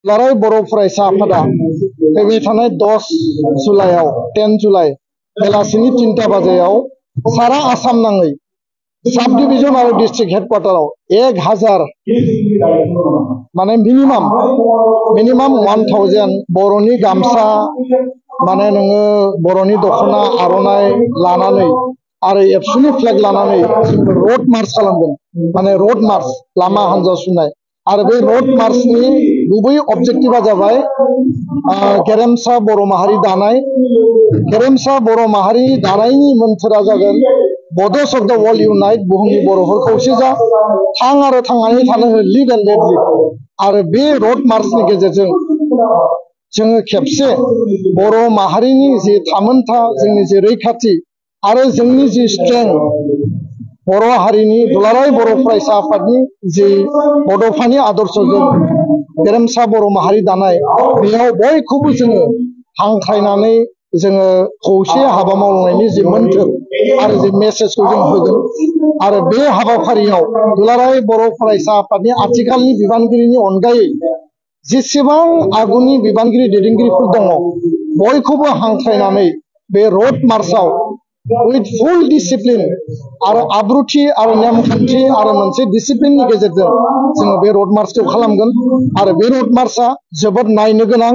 दुलाराय बर' फरायसा आफादा फैबाय थानाय 10 जुलाइआव 10 जुलाइ बेलासिनि 3टा बाजियाव सारा आसाम नाङै साब डिविजन और डिस्ट्रिक्ट हेडक्वार्टाराव 1000 माने मिनिमाम 1000 बर'नि गामसा माने नोङो बर'नि दखना आर'नाइ लानानै आरो एबसुनि फ्लेग लानानै रोड मार्च खालामगोन माने रोड मार्च लामा हान्जा सुनाय आरो बे रोड मार्चनि गुबै अबजेक्टिभआ जाबाय गेरेमसा बर' माहारि दानाय गेरेमसा बर' माहारि दानायनि मोन्थोरा जागोन बड'स अफ द वर्ल्ड इउनाइट बुहुमनि बर'फोर खौसे जा थां आरो थांनानै थानो हो लिभ एन्ड लेट लिभ आरो बे रोड मार्चनि गेजेरजों जोङो खेबसे बर' माहारिनि जे थामोनथा जोंनि जे रैखाथि आरो जोंनि जे स्ट्रेंथ बर' हारिनि दुलाराय बर' फरायसा आफादनि जे बड'फानि आदर्शजों गेरेमसा बर' माहारि दानाय बेयाव बयखौबो जोङो हांख्रायनानै जोङो खौसे हाबा मावलांनायनि जे मोन्थोर आरो जे मेसेजखौ जों होगोन आरो बे हाबाफारियाव दुलाराय बर' फरायसा आफादनि आथिखालनि बिबानगिरिनि अनगायै जेसेबां आगुनि बिबानगिरि दैदेनगिरिफोर दङ बयखौबो हांख्रायनानै बे रोड मार्चआव उइथ फुल डिसिप्लिन आरो आब्रुथि आरो नेमखान्थि आरो मोनसे डिसिप्लिननि गेजेरजों जोङो बे रोड मार्चखौ खालामगोन आरो बे रोड मार्चआ जोबोद नायनो गोनां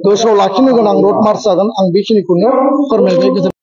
गोसोआव लाखिनो गोनां रोड मार्च जागोन आं बेखिनिखौनो फोरमायबाय।